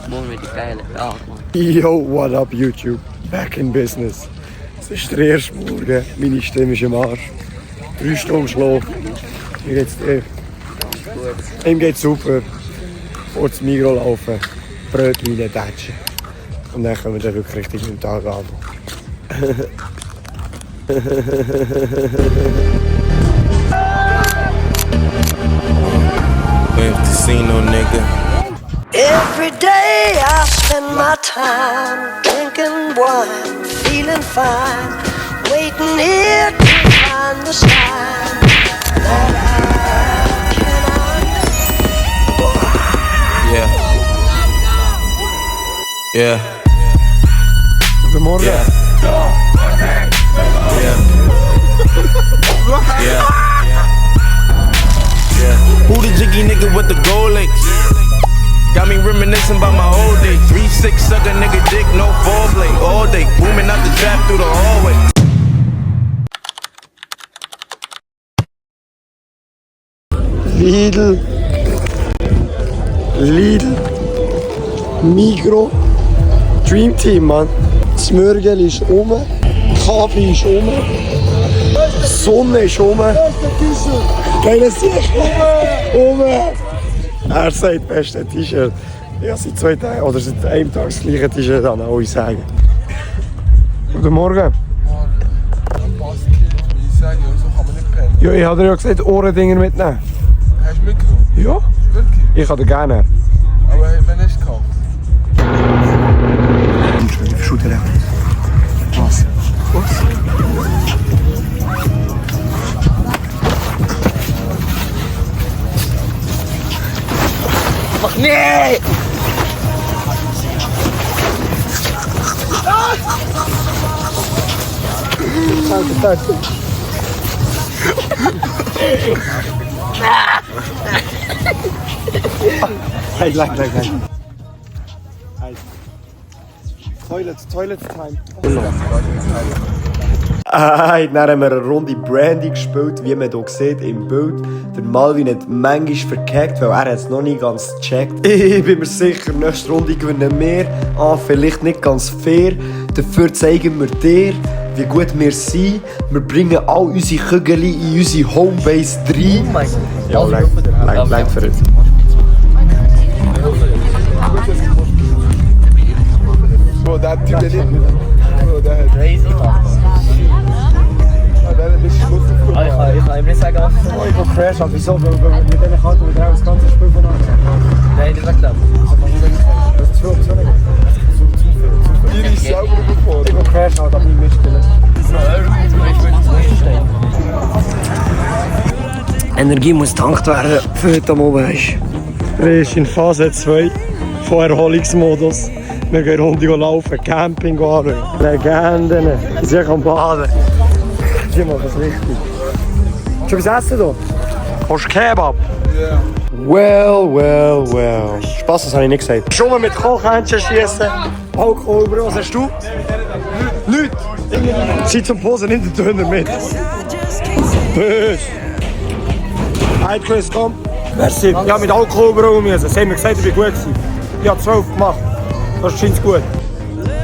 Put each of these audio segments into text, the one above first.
Morgen wird die geile Tag, Mann. Yo, what up YouTube? Back in business. Es ist der erste Morgen, meine Stimme ist im Arsch. 3 Stunden Schlaf. Wie geht's dir? Gut. Ihm geht's super. Vor das Migros laufen, Brötchen reintatschen. Und dann können wir dann wirklich richtig mit dem Tag an. Casino, nigga. Every day I spend my time drinking wine, feeling fine, waiting here to find the sign that I Yeah. Yeah. Guten Morgen. Yeah. Yeah. Yeah. Yeah. Who the jiggy nigga with the gold links? Got me reminiscing about my old days. 3-6 sucker nigga dick, no foreplay. All day, booming out the trap through the hallway. Lidl, Migros, Dream Team, Mann. Das Mürgel ist rum, Kaffee ist rum, die Sonne ist rum. Geiles Sicht! Er sagt, beste T-Shirt. Ich habe seit 2 Tagen oder seit einem Tag das gleiche T-Shirt an, alle sagen. Guten Morgen. Ja, ich habe dir ja gesagt, Ohrendinger mitnehmen. Hast du mitgenommen? Ja, Wirklich? ich habe dir gerne. Aber wann hast du gekauft? Verschutten. Was? Ach nee! Danke. Hey, gleich. Toilet time. Dann haben wir eine Runde Brandy gespielt, wie man hier sieht im Bild. Der Malvin hat manchmal verkackt, weil er es noch nicht ganz gecheckt. Ich bin mir sicher, nächste Runde gewinnen wir. Vielleicht nicht ganz fair. Dafür zeigen wir dir, wie gut wir sind. Wir bringen all unsere Kügel in unsere Homebase rein. Ja, lang für uns. Bro, der Typ, der nicht. Bro, der hat. Crazy, Mann. Der hat nicht Schluss gefunden. Ich kann ihm nicht sagen, was Ich will Crash haben. Wieso? Weil mit diesen Karten wird auch das ganze Spiel von uns. Nein, nicht weg da. Das ist zu viel. Die ist sauber gefahren. Ich will Crash haben, aber nicht mitspielen. Energie muss getankt werden für heute Abend. Wir sind in Phase 2 von Erholungsmodus. Wir gehen Runde laufen, Camping anschauen. Legenden, die sind am Baden. Die machen das richtig. Schon was essen hier? Hast du Kebab? Ja. Well. Spaß, das habe ich nicht gesagt. Schon mal mit Kochhändchen schießen, Alkohol über. Was hast du? Leute! Zeit zum Posen, nimm den Döner mit. Bös! Ein Chris, komm. Merci. Ja, mit Alkohol über müssen. Sie haben mir gesagt, ich war gut. Ich habe 12 gemacht. Das scheint gut.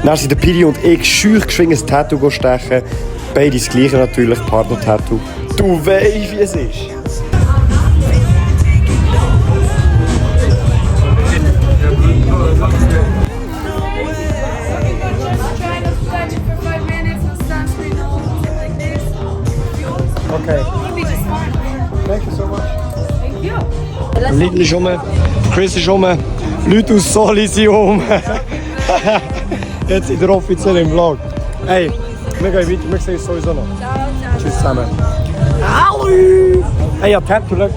Dann sind der Piri und ich schüch geschwingt ein Tattoo stechen. Beide das gleiche natürlich, Partner-Tattoo. Du weißt, wie es ist. Okay. Thank you so much. Thank you. Lidl ist rum, Chris ist rum, Leute aus Soli sind rum. Jetzt in der offiziellen Vlog. Hey, wir gehen weiter, wir sehen uns sowieso noch. Ciao. Tschüss zusammen. Hallo! Hey, ja, Tattoo, schau.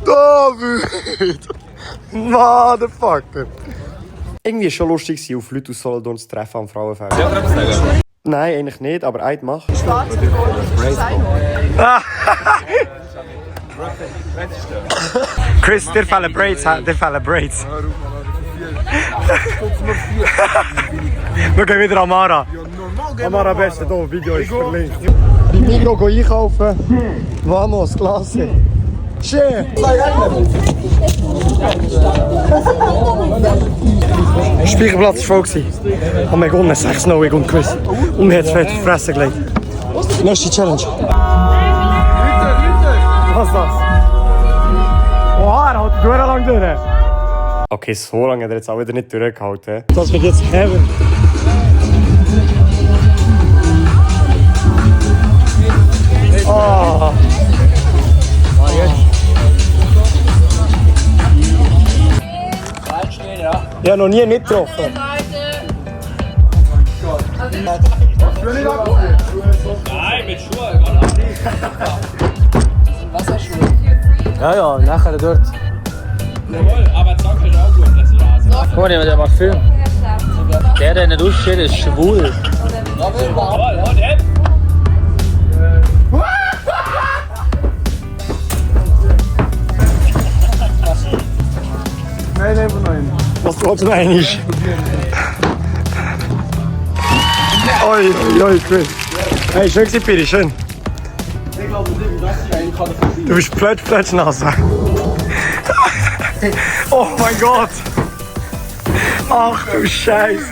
David! Motherfucker! Irgendwie war es schon lustig, auf Leute aus Solothurn zu treffen am Frauenfest. Nein, eigentlich nicht, aber Eid macht. Chris, dir fehlen Braids, Wir gehen wieder Amara. Amara beste hier, Video ist verlinkt. Bei Migros einkaufen. Vamos, klasse. Schön. gleicher Platz war voll gewesen. Und wir gewonnen 6-0 und gewiss. Und mir hat es fett auf die Fresse gelegt. Nächste Challenge. Was ist das? Oha, er hält sehr lang durch. Okay, so lange hat er jetzt auch wieder nicht durchgehalten. Das wird jetzt Heaven. Oh. Ja, noch nie nicht getroffen. Nein, mit Schuhen. Wasserschuhe. Ja, nachher dort. Jawohl, aber Zocken ist auch gut, das ist Rasen. Guck mal, der macht Film. Der nicht aussteht, ist schwul. Jawohl, und jetzt? Was trotzdem eigentlich? Oi, Chris. Hey, schön gewesen, Piri, schön. Du bist plötzlich nass. Oh mein Gott. Ach du Scheiße.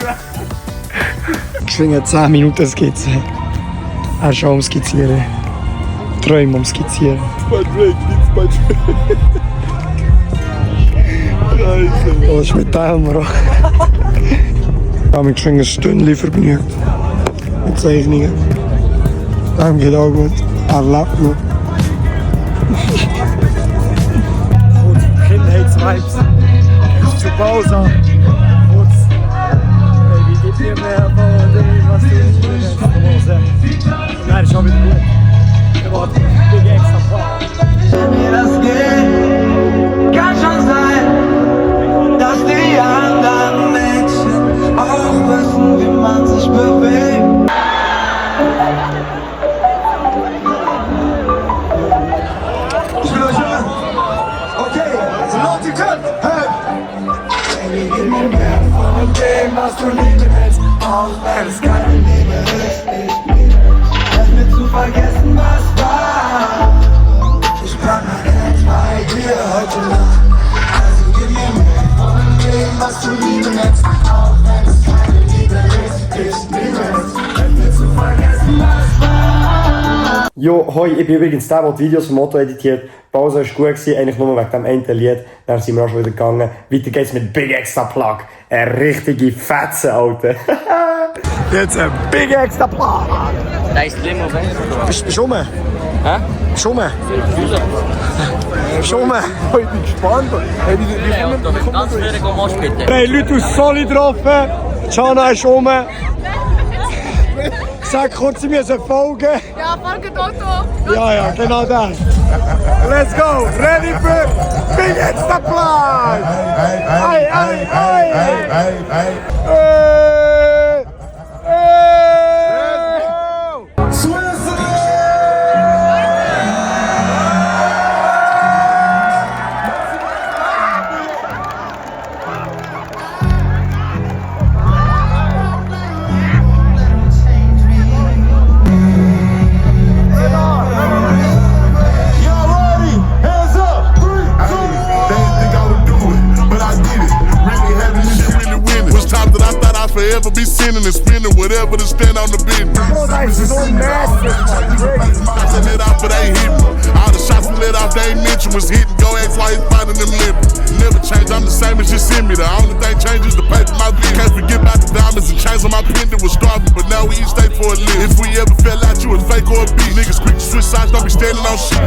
Ich schwinge 10 Minuten Skizze. Er ist schon am Skizzieren. Träume am Skizzieren. Was ist mit dem, Bro? Ich habe mich schon ein Stündchen vergnügt. Mit Zeichnungen. Dem geht auch gut. Er lebt noch. Kurz Kindheitsvibes. Zu Pause. Kurz. Baby, gib mir mehr von dem, was du nicht willst. Nein, ist schon wieder gut. Er war big extra Part. Mir das geht, kann schon sein, dass die anderen Menschen auch wissen, wie man sich bewegt. Ich will euch hören. Okay, so laut ihr könnt. Hey! Baby, gib mir mehr von dem, was du lieben willst. Auch wenn es keine Liebe ist, nicht mehr. Helf mir zu vergessen, was war. Ich pack mein Herz bei dir heute Nacht. Also gib mir mehr von dem, was du lieben willst. Auch wenn es keine Liebe ist, ist mir es. Helf mir zu vergessen, was war. Jo, hoi, ich bin übrigens der, der die Videos vom Motto editiert. Die Pause war gut, eigentlich nur wegen dem einen Lied. Dann sind wir auch schon wieder gegangen. Weiter geht's mit Big Extra Plug. Eine richtige Fetze, Alter. Jetzt ein Big Extra Plug. Da ist Limo, Bist du rum? Hä? Bist du rum? Bist du rum? Ich bin gespannt. Hey, wie kommt Ganz schwierig um Mosch, bitte. Wir haben Leute aus Soli getroffen. Jana ist rum. Sag kurz, sie müssen folgen. Ja, folge Toto. Ja, genau das. Let's go. Ready for Big Extra Plug. Hey, hey, hey. Hey, hey. Forever be sinning and spending whatever to stand on the business. Set it off, but they hit me. All the shots we let off, they ain't mentioned was hitting. Go ask why he's finding them limits. Never change, I'm the same as you send me. The only thing changes the paper my bill. Can't forget about the diamonds and chains on my pendant was starving, but now we each stay for a living. If we ever fell out, you was fake or a beat. Niggas quick to switch sides, don't be standing on shit.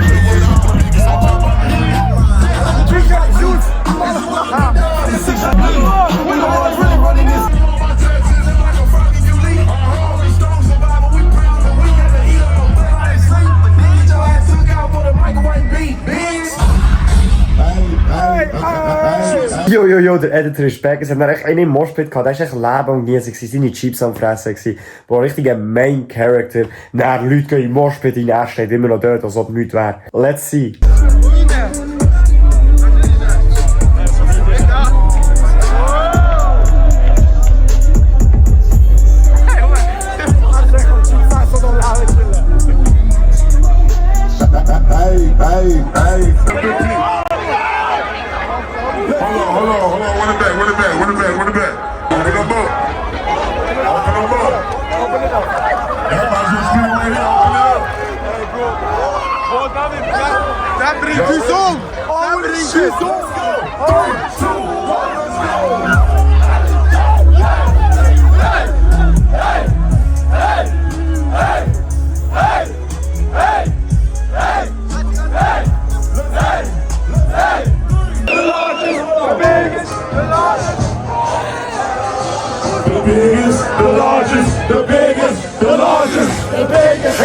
Jo, der Editor ist back. Es hat noch echt einen im Moshpit gehabt, der war echt Leben und Niese, seine Chips am Fressen gewesen. Wo ein richtiger Main Character, dann Leute gehen in Moshpit rein, er steht immer noch dort, als ob nichts wäre. Let's see. Hey. Hold on, run it back. There they go Fusion! Fusion!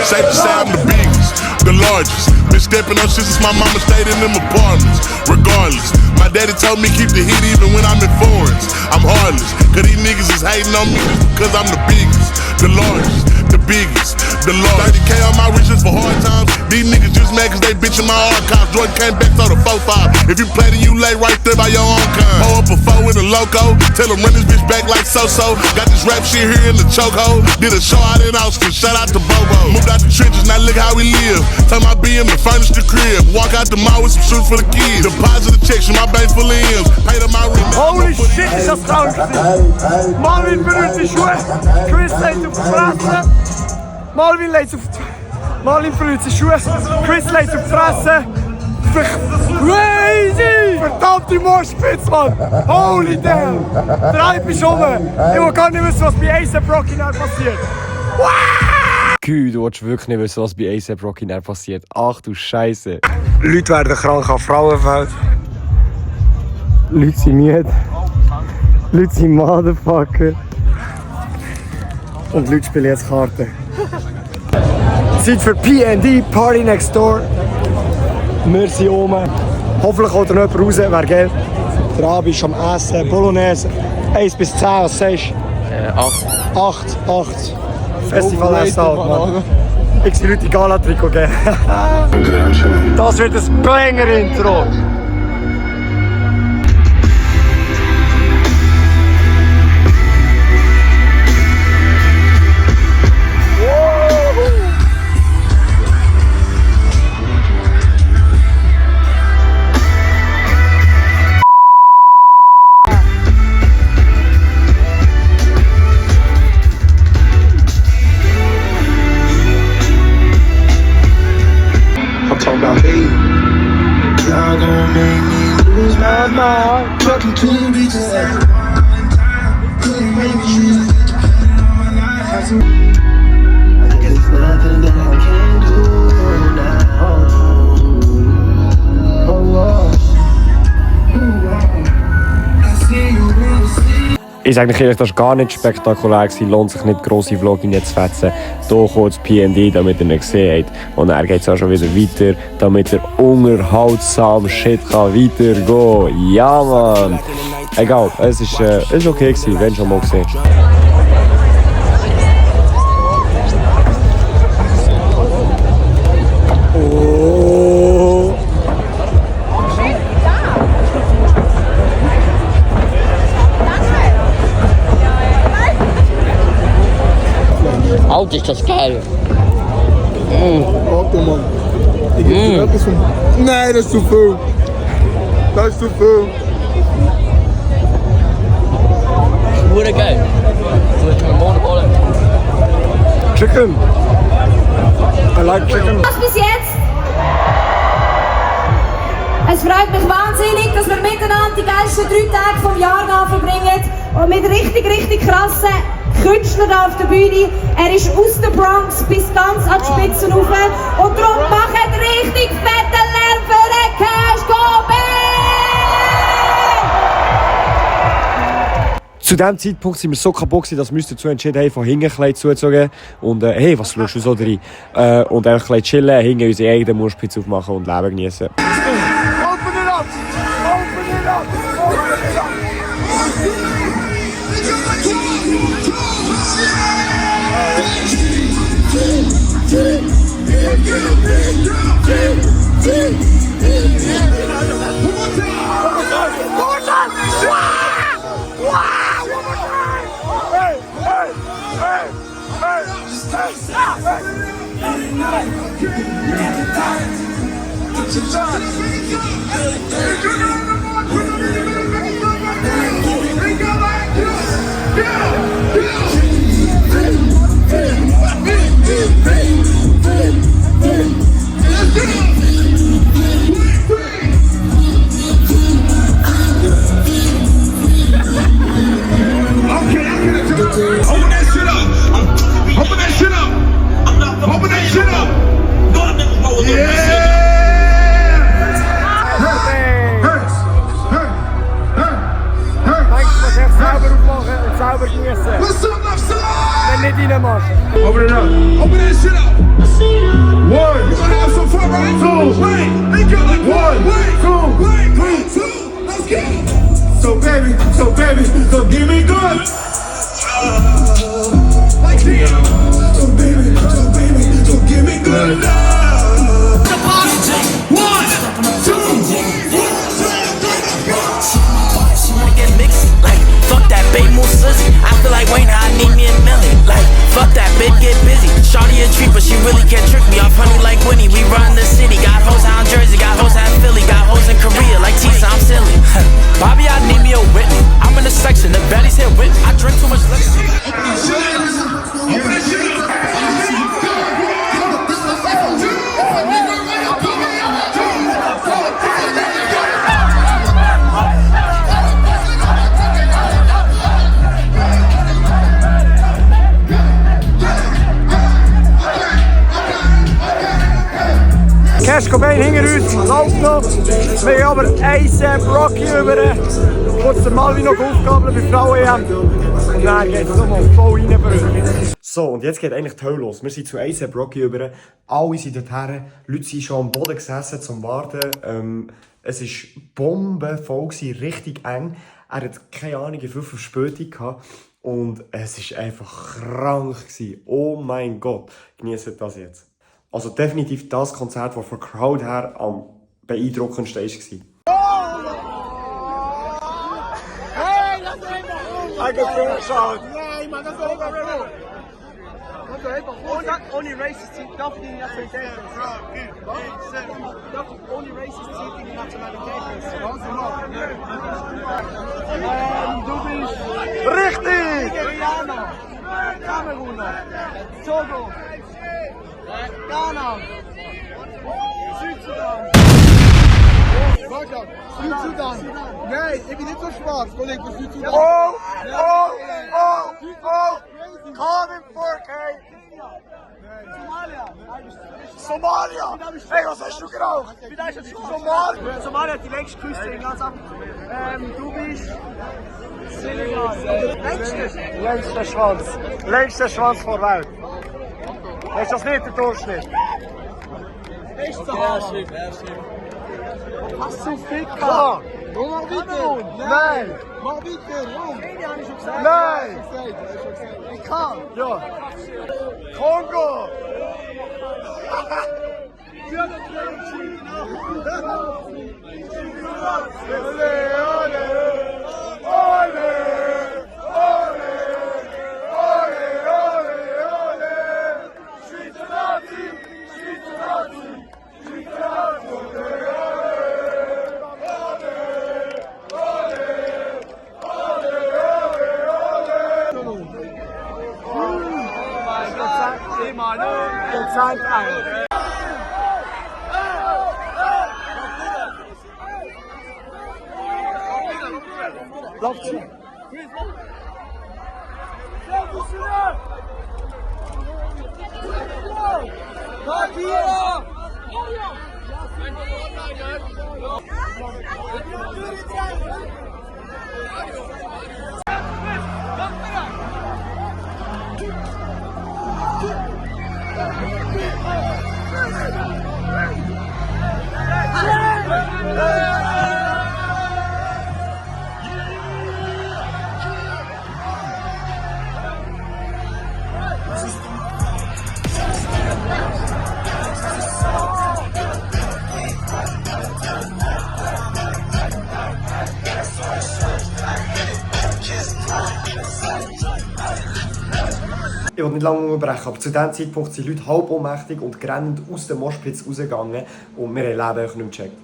Safe to say I'm the biggest, the largest. Been stepping on shit since my mama stayed in them apartments. Regardless, my daddy told me keep the heat even when I'm in foreigns. I'm heartless, cause these niggas is hating on me cause I'm the biggest, the largest, the biggest, the largest. 30K on my riches for hard times. These niggas just mad cause they bitchin' my archives. Jordan came back, told the 4-5. If you play then you lay right there by your own kind. Pull up a 4 with a loco, tell them run this bitch back like so-so. Got this rap shit here in the chokehold. Did a show out in Austin, shout out to Bobo. Moved out the trenches, now look how we live. Turn my BM and furnish the crib. Walk out the mall with some shoes for the kids. Deposit the checks, my bank full of M's. Paid up my rent. Holy shit, is dat trouwens gezien? Marvin verliert de Schuhe. Chris leidt op de Fresse. Marvin verliert de Schuhe. Chris leidt op de Fresse. Crazy! Verdammt die Moorspitz, man! Holy damn! Draait mich um! Ich will gar nicht wissen, was bei A$AP Rocky now passiert. Kühl, du willst wirklich nicht wissen, was bei A$AP Rocky now passiert. Ach du Scheiße. Leute werden krank am Frauenfeld. Leute sind müde. Leute sind Motherfucker. Und Leute spielen jetzt Karten. Zeit für P&D, Party Next Door. Wir sind oben. Hoffentlich kommt noch jemand raus, wer Geld. Der Abi ist am Essen, Bolognese. 1 bis 10, was sagst du? 8. 8. Festival Essen halt, Mann. Ich sehe Leute Gala-Trikot geben. Das wird ein Banger-Intro. Ich sage euch ehrlich, das war gar nicht spektakulär. Lohnt sich nicht, grosse Vlog reinzusetzen. Hier kommt das P&D, damit ihr nicht gesehen habt. Und dann geht es auch schon wieder weiter, damit ihr unterhaltsam Shit kann weitergehen kann. Ja, Mann! Egal, es ist okay gewesen, wenn schon mal gesehen. Alter, ist das geil. Warte, Mann. Ich geb dir etwas von... Nein, das ist zu viel. Das ist zu viel. Das ist geil. So, jetzt können wir morgen rollen. Chicken. I like chicken. Was bis jetzt? Es freut mich wahnsinnig, dass wir miteinander die geilsten 3 Tage vom Jahr verbringen. Und mit richtig krassen Künstlern auf der Bühne. Er ist aus der Bronx bis ganz an die Spitzen rauf. Und darum macht richtig fetten Lärm für den Cash Gobe! Zu diesem Zeitpunkt sind wir so kaputt, dass wir uns dazu entschieden haben, von hinten zuzuzogen. Und hey, was schaust du so rein? Und einfach ein bisschen chillen, hinten unsere eigenen Moorspitz aufmachen und Leben genießen. Open it up! Open it up! Open it up! selber genießen. What's up, left side? Wenn nicht reinmachst. Open it up. Open that shit up. 1. We're gonna have some fun, right? 2. Wait. They go like 1. Wait. 2. Wait. 3, 2. Let's go. So baby, so give me good. Like damn. So baby, so give me good love. The party. 1, 2, 3. She wanna get mixed, like, fuck that babe move sissy. I feel like Wayne, I need me a million. Like, fuck that babe, get busy. Shawty a treat, but she really can't trick me. Off honey like Winnie, we run the city. Got hoes out in Jersey, got hoes out in Philly, got hoes in Korea, like Tisa, I'm silly. Bobby, I need me a Whitney. I'm in the section, the belly's here with me. I drink too much liquor. Cash Cobain hinter uns, läuft noch. Wir haben aber ASAP Rocky über. Kurz der Malvi noch aufgabeln bei Frauen-EM. Und dann geht es nochmal voll rein für uns. So, und jetzt geht eigentlich die Hölle los. Wir sind zu ASAP Rocky über. Alle sind dorthin. Leute sind schon am Boden gesessen zum Warten. Es war bombenvoll, richtig eng. Er hat keine Ahnung, wie viel Verspätung gehabt. Und es war einfach krank. Oh mein Gott, genießt das jetzt. Also definitiv das Konzert, das von der Crowd her am beeindruckendsten war. Hey, lass einfach I can feel it, Sean. Nein, Mann, das ist doch einfach so. Only racist team, nothing nationality. Only racist team in nationality. Du bist Richtig! Nigerianer, Kameruner, Togo, Ghana, Südsudan. Südsudan. Nein, ich bin nicht so schwarz, Kollege von Südsudan. Oh! Call him 4K! Somalia! Hey, was hast du geraucht? Somalia! Somalia hat die längste Küste in ganz Afrika. Du bist Senegal. Längster Schwanz. Längster Schwanz der Welt. Ist das nicht der Durchschnitt? Hast du Ficker? Klar! Mach bitte! Nein! Mach bitte! Kenia habe ich schon gesagt. Nein! Ich kann. Ja! Kongo! Gezahlt ein. Läuft zu. Ich will nicht lange unterbrechen, aber zu diesem Zeitpunkt sind Leute halb ohnmächtig und grennend aus dem Moshpit rausgegangen und wir haben Leben nicht gecheckt.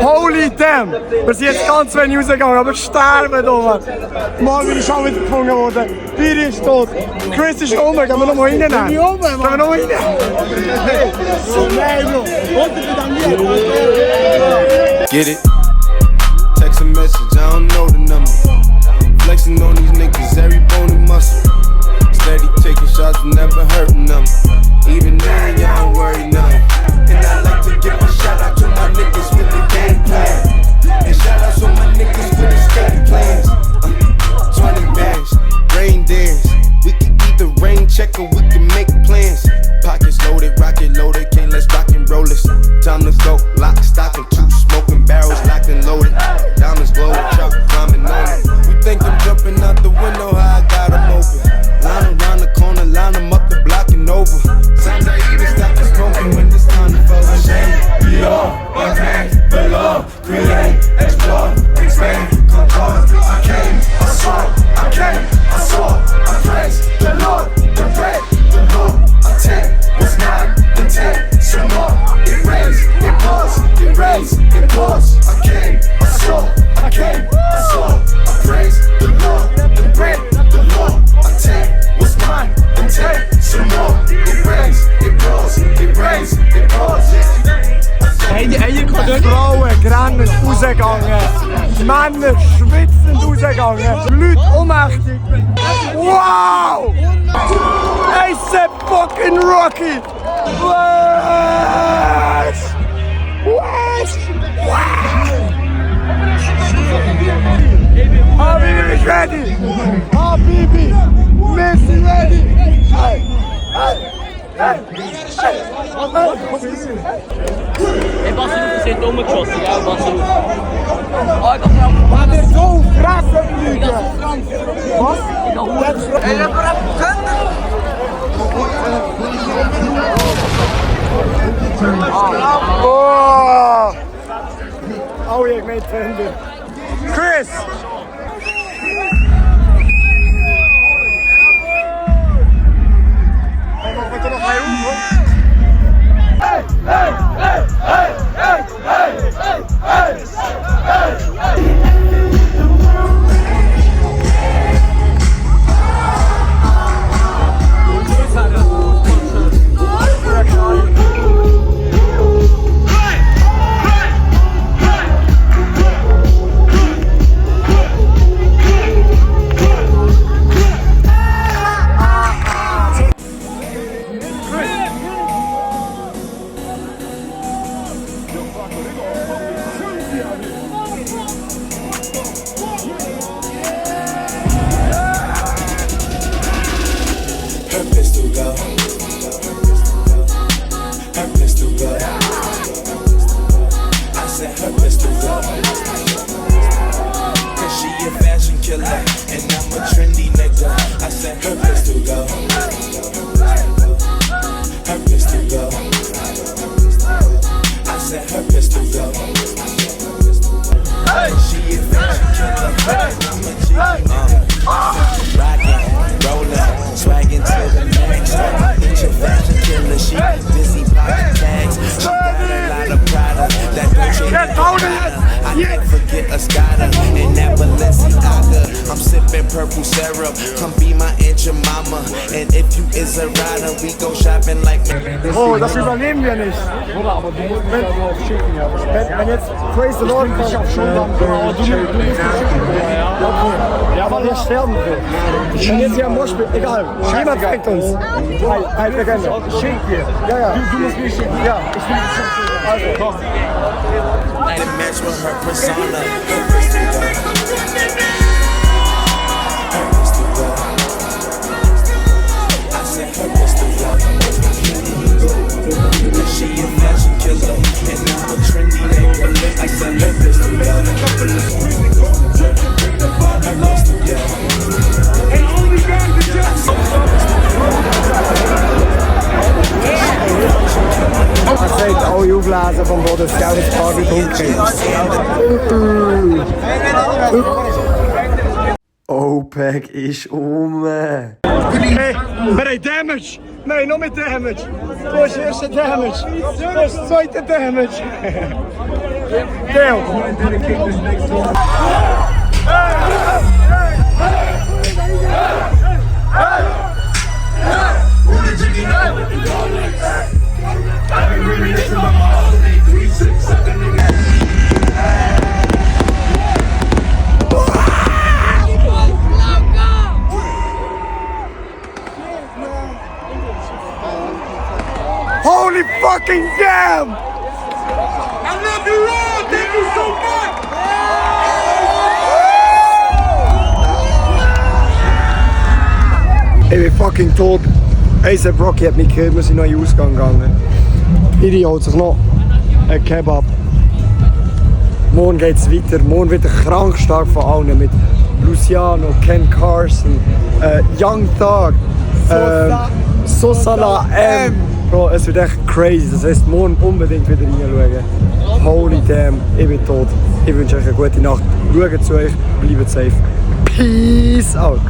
Holy damn! Wir sind jetzt ganz wenig rausgegangen, aber sterben hier. Marvin ist auch wieder gefangen worden. Piri ist tot. Chris ist oben. Gehen wir nochmal reinnehmen? Gehen wir nochmal rein? Nein, Bro. Get it? Text a message, I don't know the number. Flexing on these niggas, every bone and muscle. Steady taking shots, never hurting them. Even then, y'all don't worry none. And I like to give a shout out to my niggas with the game plan. And shout out to my niggas with the escape plans. 20 bands, rain dance. We can either rain check or we can make plans. Pockets loaded, rocket loaded, can't let's rock and roll this. Time to go, lock, stock, and two smoking barrels locked and loaded. Diamonds glowing, chop, climbing on it. You think I'm jumping out the window, how I got them open. Line around the corner, line them up the block and over. Sometimes I even stop the smoking when it's time to fall ashamed. We all attain the law, create, explore, expand, control. I came, I saw, I came, I saw, I praise the Lord, the bread, the Lord. I take what's mine, then take some more. It rains, it pours, it rains, it pours. I came, I saw, I came, I saw, I praise the Lord, the bread, the Lord. I take what's mine, then take some more. It rains, it pours, it rains, it pours. Frauen rennen rausgegangen, Männer schwitzend rausgegangen, Leute ohnmächtig. Wow! A$AP fucking Rocky! What? Habibi is ready! Habibi! Messi ready! Hey! Hey, Bassi, du bist rumgeschossen, gell, Bassi? War der so krass fliegen? Was? Ey, der Oh! Oh, ich made Hände. Chris! Hey, hey, hey, hey, hey, hey, hey, hey, hey. Purple syrup, come be my Aunt your mama. And if you is a rider, we go shopping like. Oh, das übernehmen wir nicht. Wenn jetzt Praise the Lord kommt, schon dann. Ja, weil wir sterben will. Wenn jetzt hier am Moschpit, egal, niemand kriegt uns. Halt, wir können. Schick dir. Ja, ja. Du musst mich schicken. Ja, ich will dich schicken. Also, komm. The match with her persona. Käse vom Boden, das Geld ist paar dunkel. OPEC ist Hey, wir haben Damage! Nein, noch mit Damage! Du hast erste Damage! Du hast zweite Damage! Dale! Holy fucking damn! I love you all! Thank you so much! Ich bin fucking tot. A$AP Rocky hat mich gehört, wir sind noch in den Ausgang gegangen. Iri holt sich noch ein Kebab. Morgen geht's weiter. Morgen wieder krank stark von allen mit Luciano, Ken Carson, Young Thug, Sosala M. Bro, es wird echt crazy. Das heisst, morgen unbedingt wieder reinschauen. Holy damn, ich bin tot. Ich wünsche euch eine gute Nacht. Schaut zu euch, bleibt safe. Peace out.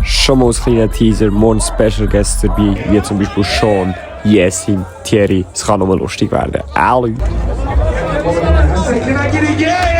Schon mal als kleiner Teaser, morgen Special Guests dabei, wie zum Beispiel Sean, Yesin, Thierry. Es kann nochmal lustig werden. Alle. Can I get a yeah?